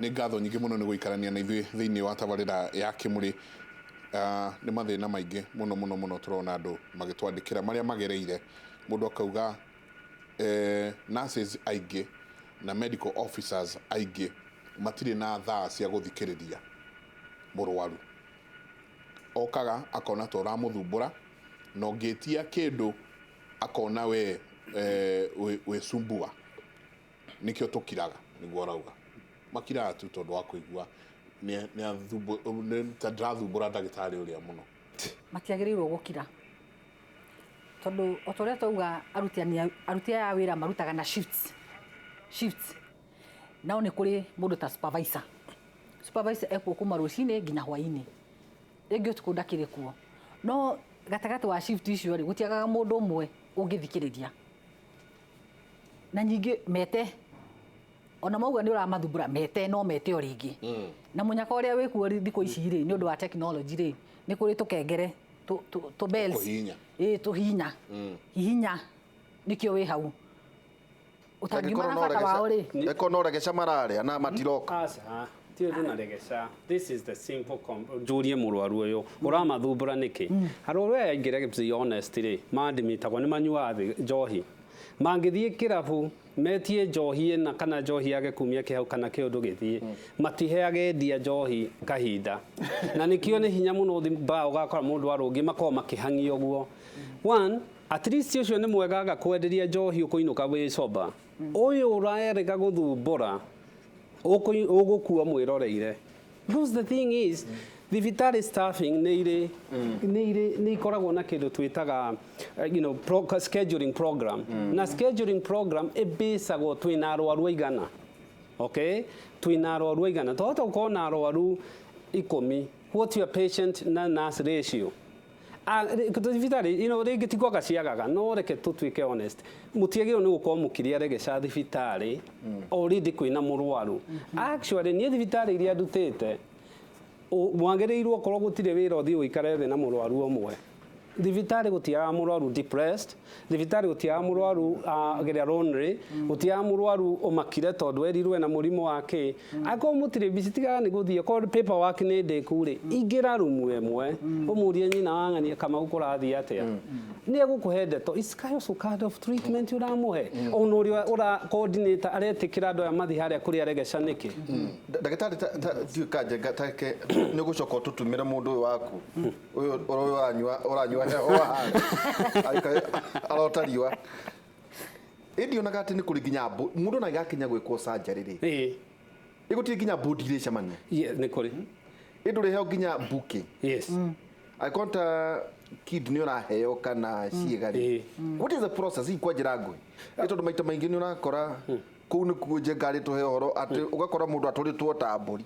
Nĩ ngatho nyingĩ mũno nĩ gũikarania na ithuĩ thĩinĩ wa tabarĩra ya Kĩmũrĩ. Nĩ mathĩna maingĩ mũno mũno mũno tũrona andũ magĩtwandĩkĩra marĩa magereire. Mũndũ akauga nurses aingĩ na medical officers aingĩ matirĩ na thaa cia gũthikĩrĩria mũrwaru. Okaga akona ta ũramũthumbũra na ũngĩtia kĩndũ akona we wĩcumbua. Nĩkĩo tũkiraga nĩguo arauga. Makiraga tu tondũ wa kũigua ta ndĩrathumbũra ndagĩtarĩ ũrĩa mũno. Matiagĩrĩirwo gũkira tondũ o ta ũrĩa twauga aruti aya a wĩra marutaga na shifts, shifts. No nĩ kũrĩ mũndũ ta supervisor. Supervisor ekuo kuma rũcinĩ nginya hwainĩ, rĩngĩ ũtukũ ndakĩrĩ kuo. No gatagatĩ wa shift icio rĩ, gũtiagaga mũndũ ũmwe ũngĩthikĩrĩria. Na ningĩ mete, ona mauga nĩ ũramathumbũra mete no mete o rĩngĩ. Na mũnyaka ũrĩa wĩkuo thikũ ici rĩ, nĩ ũndũ wa tekinoronjĩ rĩ, nĩ kũrĩ tũkengere, tũ bells. Kũhihinya. Ĩĩ tũhihinya. Hihinya nĩkĩo wĩ hau. Ũtangiuma na bata wao rĩ. Angĩkorwo no regeca mararĩa na matiroka. Aca, ti ũndũ na regeca. This is the simple njũrie mũrwaru ũyũ ũramathumbũra nĩkĩ? Arwaru aya aingĩ let's be honest rĩ, mandimitagwo nĩ manyuaga njohi. Mangĩthiĩ kĩrabu metie njohi ĩna kana njohi yage kumia kĩhau kana kĩũndũ gĩthiĩ, matiheaga endia njohi kahinda. Na nĩkĩo nĩ hinya mũno ũthiĩ bar ũgakora mũndũ arũngiĩ makoragwo makĩhang'ia ũguo. One, at least ũcio nĩ mwega agakwenderia njohi ũkũinũka wĩ sober. Ũyũ ũrarega gũthumbũra ũgũkua mwĩroreire. Because the thing is, thibitarĩ staffing nĩ irĩ nĩ irĩ nĩ ikoragwo na kĩndũ twĩtaga scheduling program. Na scheduling program ĩbĩcagwo twĩna arwaru aigana. Okay? Twĩna arwaru aigana. Twahota gũkorwo na arwaru 10. What's your patient na nurse ratio? Thibitarĩ rĩngĩ ti kwaga ciagaga, no reke tũtuĩke honest, mũtiagĩrĩirwo nĩ gũkorwo mũkĩrĩa regeca thibitarĩ already kwĩna mũrwaru. Actually niĩ thibitarĩ iria ndutĩte mwagĩrĩirwo okorwo gũtirĩ wĩra ũthiĩ ũikare thĩ na mũrwaru ũmwe. Thibitarĩ gũtiagaga mũrwaru depressed, thibitarĩ gũtiagaga mũrwaru kĩrĩa lonely, gũtiagaga mũrwaru ũmakire tondũ erirwo ena mũrimũ wa kĩ. Akorwo mũtirĩ busy tigaga nĩ gũthiĩ, okorwo paperwork nĩ ndĩku rĩ, ingĩra rumu ĩmwe, ũmũrie nyina wa ng'ania Kamau kũrathiĩ atĩa. Nĩ egũkũhe ndeto, it's also kind of treatment ũramũhe. Ona ũrĩa ũra coordinator aretĩkĩra andũ aya mathiĩ harĩa kũrĩa regeca nĩkĩ? Ndagĩtarĩ ndiũĩ ka Njenga take nĩ ũgũcoka ũtũtumĩre mũndũ ũyũ waku ũyũ ũyũ ũranyua ũranyua heho haha arota riũa. Ĩ ndionaga atĩ nĩ kũrĩ nginya mũndũ ona agakinya gwĩkwo surgery rĩ, ĩ gũtirĩ nginya board irĩcemania? Yeah, nĩ kũrĩ. Ĩ ndũrĩheo nginya booking? Yes. Angĩkorwo ta kidney ũraheo kana ciĩga rĩ, what is the process? Hihi kwa njĩra nguhĩ, ĩ tondũ maita maingĩ nĩ ũrakora kũu nĩkuo Njenga arĩtũhe ũhoro atĩ ũgakora mũndũ atũrĩtwo ta mbũri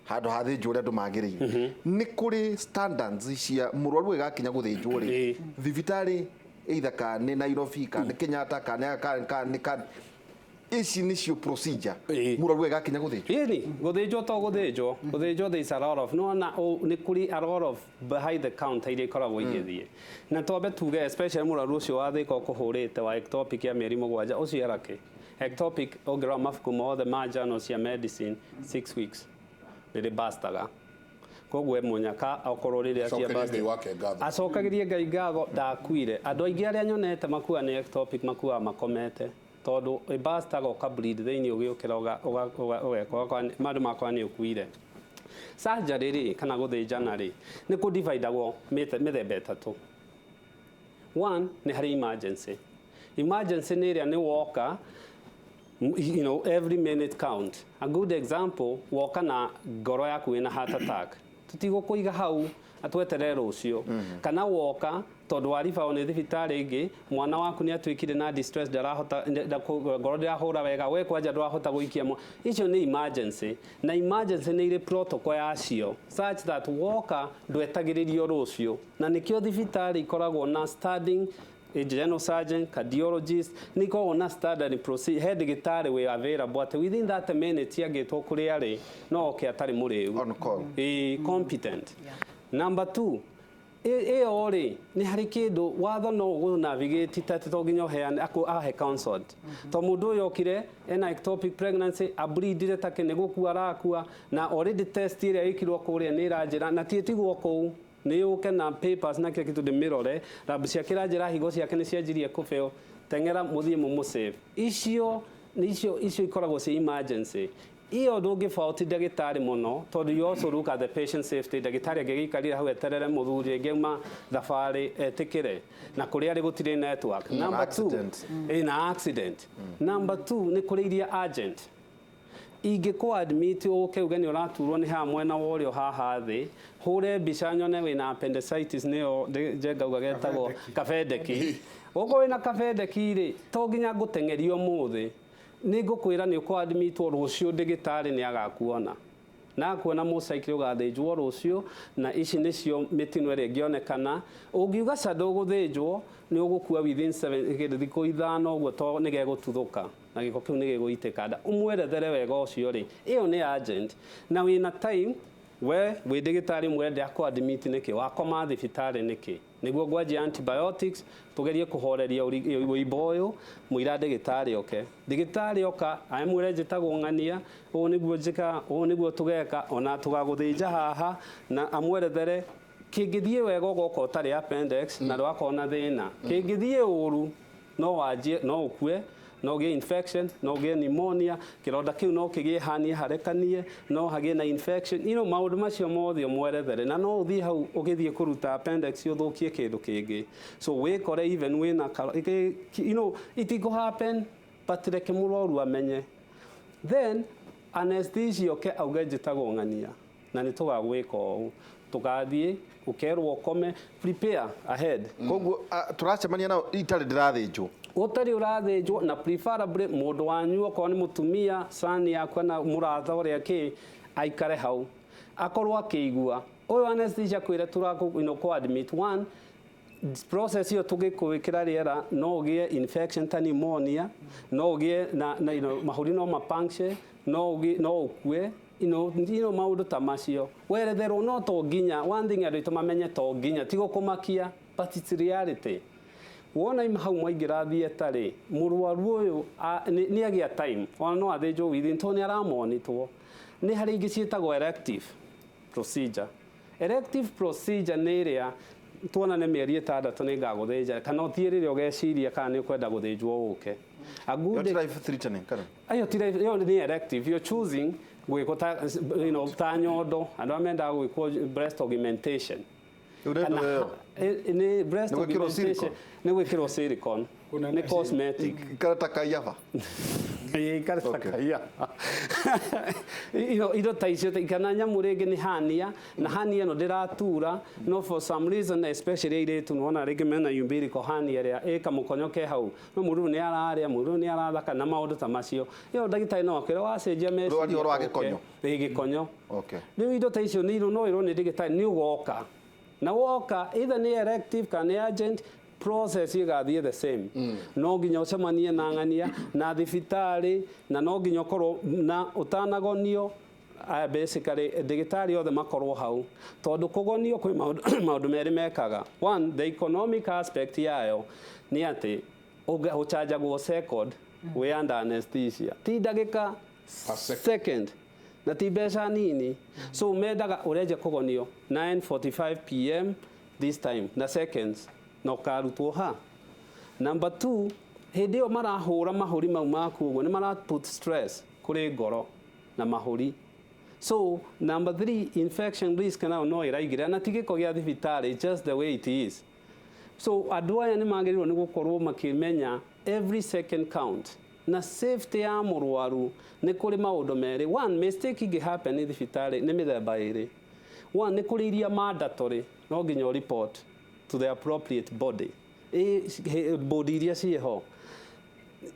handũ ha thĩnjwo ũrĩa andũ magĩrĩire. Nĩ kũrĩ standards cia mũrwaru agĩgakinya gũthĩnjwo rĩ, thibitarĩ either kana nĩ Nairobi kana nĩ Kenyatta kana nĩ kana ici nĩcio procedure mũrwaru agĩgakinya gũthĩnjwo. Ĩni gũthĩnjwo to gũthĩnjwo, gũthĩnjwo there is a lot of nĩwona nĩ kũrĩ a lot of behind the counter iria ikoragwo igĩthiĩ. Na twambe tuge especially mũrwaru ũcio wa Thika ũkũhũrĩte wa ectopic ya mĩeri 7 ũcio erake. Ectopic ũngĩrora mabuku mothe ma journal cia medicine 6 weeks rĩrĩ bastaga. Koguo mũnyaka okorwo rĩrĩa cia Acokerie Ngai wake ngatho. Acokagĩrie Ngai ngatho ndakuire. Andũ aingĩ arĩa nyonete makua nĩ ectopic makuaga makomete tondũ ĩbastaga ũka bleed thĩinĩ ũgĩũkĩra ũgeka andũ makora nĩ ũkuire. Surgery rĩ kana gũthĩnjana rĩ nĩ kũ dividagwo mĩthemba ĩtatũ. One nĩ harĩ emergency. Emergency nĩ ĩrĩa nĩ woka, every minute count. A good example, woka na ngoro yaku ĩna heart attack. Tũtigũkũiga hau tweterere rũciũ. Kana woka tondũ wa referral nĩ thibitarĩ ĩngĩ, mwana waku nĩ atuĩkire na distress, ndarahota, ngoro ndĩrahũra wega, we kwanja ndũrahota gũikia mwana. Icio nĩ emergency. Na emergency nĩ irĩ protocol yacio such that woka ndwetagĩrĩrio rũciũ. Na nĩkĩo thibitarĩ ikoragwo na standing general surgeon, cardiologist, nĩ ikoragwo na standard procedure, he ndagĩtarĩ wĩ available atĩ within 30 minutes angĩtwo kũrĩa arĩ no oke atarĩ mũrĩu. On call. Ĩĩ, competent. Number 2, Ĩyo rĩ, nĩ harĩ kĩndũ watho no ũgũ navigate ta to nginya ũheane ahe consent, to mũndũ ũyũ okire ena ectopic pregnancy, ableedire take nĩ gũkua arakua, na already test ĩrĩa ĩkirwo kũrĩa nĩ ĩranjĩra na ti ĩtigwo kũu, nĩ yũke na papers na kila kitu ndĩmĩrore, lab ciake iranjĩra higo ciake nĩ cianjirie kũfail, teng'era mũthiĩ mũmũsave. Icio nĩ icio ikoragwo ci emergency. Iyo ndũngĩfault ndagĩtarĩ mũno, tondũ you also look at the patient safety. Ndagĩtarĩ angĩgĩikarire hau eterere mũthuri ĩngĩ thabarĩ etĩkĩre na kũrĩa arĩ gũtirĩ network. Number two, accident. Ĩ na accident. Number two, nĩ kũrĩ iria urgent ingĩkũ admit ũke uge nĩ ũraturwo nĩ haha mwena wa ũrĩo haha thĩ, hũre mbica nyone wĩna appendicitis, nĩyo Njenga uga getagwo kabendeki. Okorwo wĩna kabendeki rĩ, to nginya ngũteng'eria ũmũthĩ, nĩ ngũkwĩra nĩ ũkũ admitwo rũciũ, ndĩgĩtarĩ nĩ agakuona na akuona mũcaikire ũgathĩnjwo rũciũ, na ici nĩcio mĩtino ĩrĩa ĩngĩonekana. Ũngiuga ca ndũgũthĩnjwo, nĩ ũgũkua within 7 thikũ 5 ũguo, to nĩ gegũtuthũka na gĩko kĩu nĩ gĩgũitĩka nda. Ũmwerethere wega ũcio rĩ, ĩyo nĩ urgent na wĩna time we wĩ ndĩgĩtarĩ mwende akũ admit nĩkĩ, wakoma thibitarĩ nĩkĩ, nĩguo ngwanjia antibiotics tugerie kũhoreria ũimbo ũyũ mũira ndĩgĩtarĩ oke. Ndĩgĩtarĩ oka amwĩre njĩtagwo ng'ania, ũũ nĩguo njĩka, ũũ nĩguo tũgeka, ona tũgagũthĩnja haha, na amwerethere kĩngĩthiĩ wega ũgoka ũtarĩ appendix na ndũgakorwo na thĩna. Kĩngĩthiĩ ũru no wanjie, no ũkue, no ũgĩe infection, no ũgĩe pneumonia, kĩronda kĩu no kĩgĩe hernia harekanie, no hagĩe na infection, maũndũ macio mothe ũmwerethere, na no ũthiĩ hau ũgĩthiĩ kũruta appendix ũthũkie kĩndũ kĩngĩ, so wĩkore even wĩna itikũ happen, but reke mũrwaru amenye. Then anesthesia oke auge njĩtagwo ng'ania na nĩ tũgagwĩka ũũ, tũgathiĩ ũkerwo ũkome, prepare ahead. Koguo tũracemania nao itarĩ ndĩrathĩnjwo? Ũtarĩ ũrathĩnjwo, na preferably mũndũ wanyu, okorwo nĩ mũtumia sani yakwa na mũrata ũrĩa kĩ aikare hau akorwo akĩigua ũyũ anesthesia kwĩre tũrakũ kũ admit one process ĩyo tũgĩkwĩkĩra rĩera, no ũgĩe infection ta pneumonia, no ũgĩe na mahũri no mapuncture, no ũgĩe, no ũkue, maũndũ ta macio weretherwo. No to nginya, one thing andũ aitũ mamenye, to nginya ti gũkũmakia, but it's reality. Wona ima hau mwaingĩra theatre rĩ, mũrwaru ũyũ nĩ agĩa time, ona no athĩnjwo within, tondũ nĩ aramonitwo. Nĩ harĩ ingĩ ciĩtagwo elective procedure. Elective procedure nĩ ĩrĩa tuona nĩ mĩeri 6 nĩ ngagũthĩnja, kana ũthiĩ rĩrĩa ũgeciria kana nĩ ũkwenda gũthĩnjwo ũke. A good Ĩyo ti life threatening kana? Ayo ti life, ĩyo nĩ elective, you're choosing gwĩkwo ta ta nyondo, andũ arĩa mendaga gwĩkwo breast augmentation. Rĩu nĩ ĩyo. Nĩ breast Nĩ gwĩkĩrwo augmentation. Silicone? Nĩ gwĩkĩrwo silicone. Kuna Nĩ cosmetic. Ikara ta kaiaba. Ikara ta kaiaba. Indo ta icio kana nyamũ rĩngĩ nĩ hernia, na hernia ĩno ndĩratura, no for some reason, especially airĩtu, nĩwona rĩngĩ mena umbilical hernia ĩrĩa ĩ kamũkonyo ke hau, no mũndũ ũyũ nĩ ararĩa, mũndũ ũyũ nĩ arathaka na maũndũ ta macio, ĩyo ndagĩtarĩ no akwĩre wacenjia meciria. Rũaria ũhoro wa ũke. gĩkonyo. Ĩ, gĩkonyo. Okay. Rĩu indo ta icio nĩ no ĩrwo nĩ ndagĩtarĩ nĩ ũgoka, na woka either nĩ elective kana nĩ urgent, process ĩgathiĩ the same. No nginya ũcemanie na ng'ania na thibitarĩ, na no nginya ũkorwo na ũtanagonio, basically ndagĩtarĩ othe makorwo hau, tondũ kũgonio kwĩ maũndũ merĩ mekaga. One, the economic aspect yayo nĩ atĩ ũchanjagwo second wĩ under anesthesia, ti ndagĩka, Per second. Second, na ti mbeca nini. So mendaga ũrenja kũgonio 9:45 p.m. this time na seconds na ũkarutwo ha. Number two, hĩndĩ ĩyo marahũra mahũri mau maku ũguo, nĩ mara put stress kũrĩ ngoro na mahũri. So number three, infection risk nayo no ĩraingĩra, na ti gĩko gĩa thibitarĩ, just the way it is. So andũ aya nĩ magĩrĩirwo nĩ gũkorwo makĩmenya every second count na safety ya mũrwaru. Nĩ kũrĩ maũndũ merĩ. One mistake ĩngĩ happen nĩ thibitarĩ nĩ mĩthemba ĩrĩ. One, nĩ kũrĩ iria mandatory, no nginya ũ report to the appropriate body. Body iria ciĩho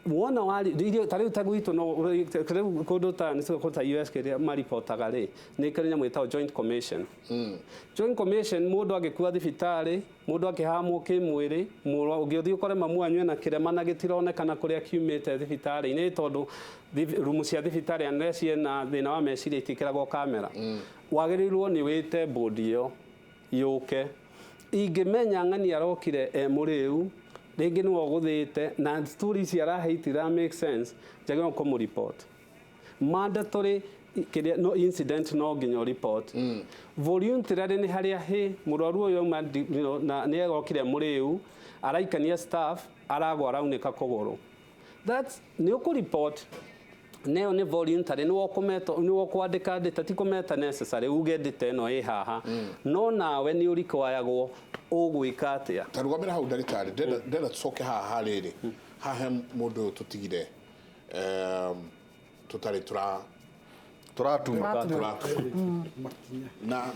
wona wari irio ta rĩu ta gwitũ, no rĩu kũndũ ta nĩ kũndũ ta US kĩrĩa maripotaga rĩ, nĩ kĩrĩ nyamũ ĩtagwo joint commission. Joint commission, mũndũ angĩkua thibitarĩ, mũndũ akĩhamwo kĩmwĩrĩ, mũndũ ũngĩthiĩ ũkore mamu wanyu ena kĩrema na gĩtironekana kũrĩa kiumĩte thibitarĩ-inĩ, tondũ rumu cia thibitarĩ unless ena thĩna wa meciria itiĩkĩragwo kamera, wagĩrĩirwo nĩ wĩte bodi ĩyo yũke. Ingĩmenya ng'ani arokire e mũrĩu, rĩngĩ nĩwe ũgũthĩte na story ici arahe itira make sense, njagĩrĩirwo kũmũ report mandatory. Kĩrĩa no incident no nginya report voluntarily nĩ harĩa hĩ mũrwaru ũyũ auma na nĩ egokire mũrĩu, araikania staff, aragwa, araunĩka kũgũrũ, that's nĩ ũkũ report. Neo nĩ voluntary, nĩ wokũmeta, nĩ wokwandĩka ndĩta, ti kũmeta necessary uge ndĩta ĩno ĩ haha, no nawe nĩ ũrikwayagwo ũgwĩka atĩa. Ta rugamĩra hau, ndagĩtarĩ. Ndĩrenda tũcoke haha harĩrĩ haha he mũndũ ũyũ tũtigire, tũtarĩ tũra Tũratuma. Tũratuma na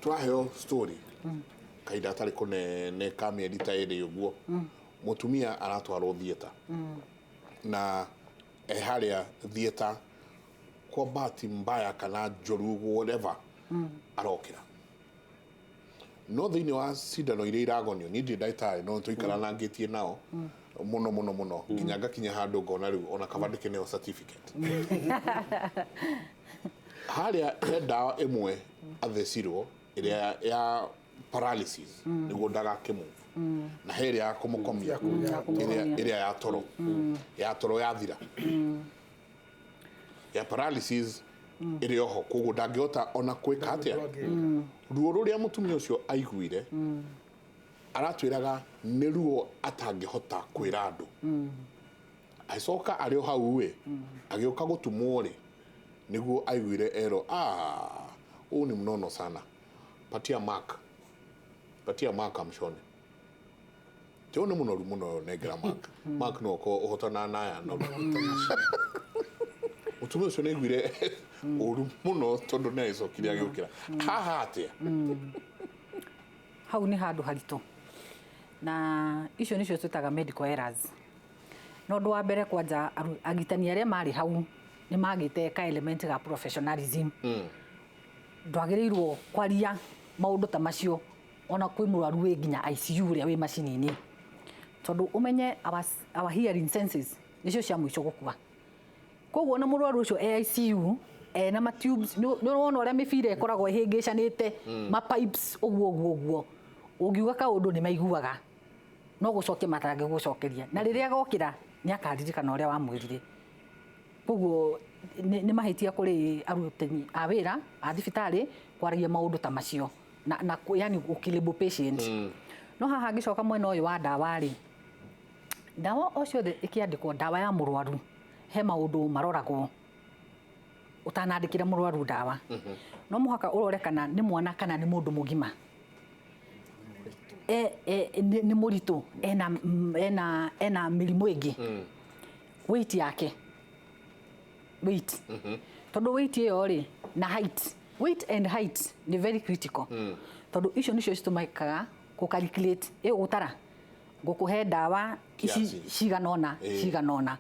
tũraheo story kahinda gatarĩ kũnene ka mĩeri ta 2 ũguo. Mũtumia aratwarwo theatre na e harĩa theatre, kwa bahati mbaya kana njũru, whatever, arokĩra no thĩinĩ wa cindano iria iragonio. Niĩ ndirĩ ndagĩtarĩ, no tũikaranangĩtie nao mũno mũno mũno nginya ngakinya handũ ngona rĩu ona kaba ndĩkĩneo certificate. Harĩa he ndawa ĩmwe athecirwo ĩrĩa ya paralysis nĩguo ndagakĩmove, na he ĩrĩa ya kũmũkomia, ĩrĩa ĩrĩa ya toro. Ya toro yathira, ya paralysis ĩrĩ oho, koguo ndangĩhota ona kwĩka atĩa. Ruo rũrĩa mũtumia ũcio aiguire, aratwĩraga nĩ ruo atangĩhota kwĩra andũ. Agĩcoka arĩ o hau ĩ agĩũka gũtumwo rĩ, nĩguo aiguire erwo, "Ah, huu ni mnono sana, patia Mark, patia Mark amshone." Tĩ ũyũ nĩ mũnoru mũno, nengera Mark. Mark no ũkorwo ũhotana naya noru. Mũtumia ũcio nĩ aiguire ũru mũno tondũ nĩ agĩcokire agĩũkĩra haha atĩa. Hau nĩ handũ haritũ, na icio nĩcio twĩtaga medical errors. No ũndũ wa mbere kwanja, arigitani arĩa marĩ hau nĩ magĩte ka element ga professionalism. Ndwagĩrĩirwo kwaria maũndũ ta macio ona kwĩ mũrwaru wĩ nginya ICU, ũrĩa wĩ macini-inĩ, tondũ ũmenye our hearing senses nĩcio cia mũico gũkua. Koguo ona mũrwaru ũcio e ICU ena ma tubes, nĩ ũrona ũrĩa mĩbira ĩkoragwo ĩhĩngĩcanĩte, ma pipes, ũguo ũguo ũguo, ũngiuga kaũndũ nĩ maiguaga, no gũcokia matangĩgũcokeria, na rĩrĩa agokĩra nĩ akaririkana ũrĩa wamwĩrire. Koguo nĩ mahĩtia kũrĩ arutani a wĩra a thibitarĩ kwaragia maũndũ ta macio na yani ũkĩlabel patient. No haha ngĩcoka mwena ũyũ wa ndawa rĩ, ndawa o ciothe ĩkĩandĩkwo, ndawa ya mũrwaru, he maũndũ maroragwo ũtanandĩkĩra mũrwaru ndawa. No mũhaka ũrore kana nĩ mwana kana nĩ mũndũ mũgima, nĩ mũritũ, ena mĩrimũ ĩngĩ, weight yake, weight, tondũ weight ĩyo rĩ na height, weight and height nĩ very critical, tondũ icio nĩcio citũmĩkaga kũ calculate ĩ gũtara ngũkũhe ndawa ici Kiasi. cigana ũna, cigana ũna.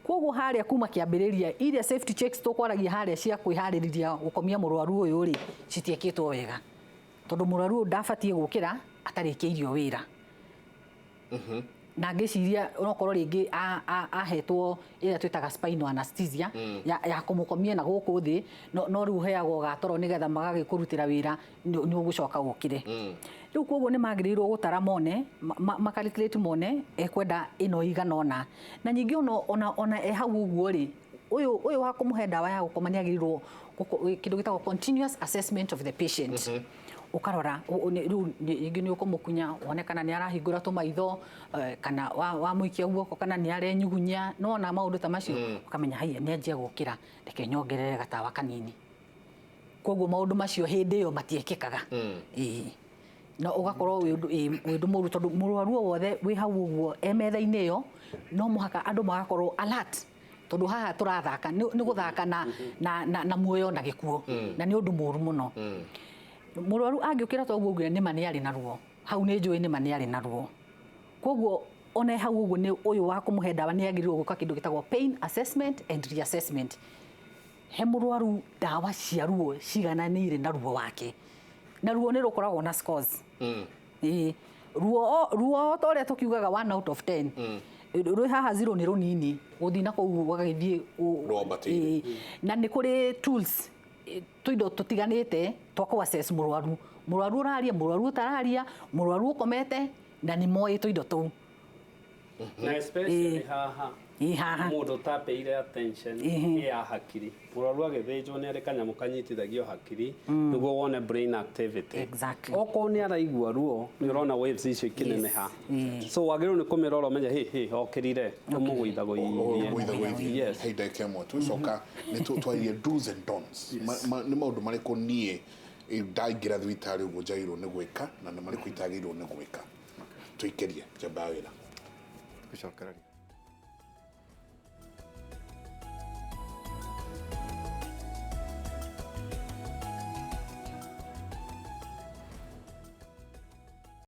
Koguo harĩa kuma kĩambĩrĩria, iria safety checks tũkwaragia harĩa cia kwĩharĩrĩria gũkomia mũrwaru ũyũ rĩ, citiĩkĩtwo wega, tondũ mũrwaru ũyũ ndabatiĩ gũkĩra atarĩkĩirio wĩra. Na ngĩciria onokorwo rĩngĩ ahetwo ĩrĩa twĩtaga spinal anesthesia ya kũmũkomia na gũkũ thĩ, no rĩu ũheagwo gatoro nĩgetha magagĩkũrutĩra wĩra, nĩ ũgũcoka ũkĩre rĩu. Koguo nĩ magĩrĩirwo gũtara mone, ma calculate mone ekwenda ĩno igana ũna. Na ningĩ ona e hau ũguo rĩ, ũyũ wa kũmũhe ndawa ya gũkoma nĩ agĩrĩirwo kĩndũ gĩtagwo continuous assessment of the patient. Ũkarora rĩu rĩngĩ nĩ ũkũmũkunya wone kana nĩ arahingũra tũmaitho, kana wamũikia guoko kana nĩ arenyugunya. Nĩwona maũndũ ta macio, ũkamenya haiya, nĩ anjia gũkĩra, reke nyongerere gatawa kanini. Koguo maũndũ macio hĩndĩ ĩyo matiĩkĩkaga. Ĩĩ, na ũgakorwo wĩ ũndũ mũru, tondũ mũrwaru o wothe wĩ hau ũguo e metha-inĩ ĩyo, no mũhaka andũ magakorwo alert, tondũ haha tũrathaka nĩ gũthaka na muoyo na gĩkuũ, na nĩ ũndũ mũru mũno. Mũrwaru angĩũkĩra ta ũguo ũguo, nĩma nĩ arĩ na ruo hau, nĩ njũĩ nĩma nĩ arĩ na ruo. Koguo ona hau ũguo, nĩ ũyũ wa kũmũhe ndawa nĩ agĩrĩirwo gwĩka kĩndũ gĩtagwo pain assessment and reassessment. He mũrwaru ndawa cia ruo cigananĩire na ruo wake, na ruo nĩ rũkoragwo na scores. Ĩĩ, ruo ta ũrĩa tũkiugaga 1 out of 10, rwĩ haha 0 nĩ rũnini, gũthiĩ na kũu gũgagĩthiĩ Rwambatĩire. Ĩĩ. Na nĩ kũrĩ tools, tũindo tũtiganĩte twa kũ assess mũrwaru. Mũrwaru ũraria, mũrwaru ũtararia, mũrwaru ũkomete, na nĩ moĩ tũindo tũu. Na especially haha. Ĩ haha. Mũndũ ũtapeire attention ya hakiri, mũrwaru agĩthĩnjwo nĩ arĩ kanyamũ kanyitithagio hakiri nĩguo wone brain activity. Okorwo nĩ araigua ruo, nĩ ũrona waves icio ikĩneneha. So wagĩrĩirwo nĩ kũmĩrora ũmenye hĩ hĩ okĩrire ũmũgũithagũithie. Mũgũithagũithie. He ndagĩka ĩmwe tũgĩcoka nĩ twaririe do's and don'ts. Nĩ maũndũ marĩkũ niĩ ndaingĩra thibitarĩ ũguo njagĩrĩirwo nĩ gwĩka na nĩ marĩkũ itagĩrĩirwo nĩ gwĩka. Tũikĩrie njamba ya wĩra. Gũcokereria.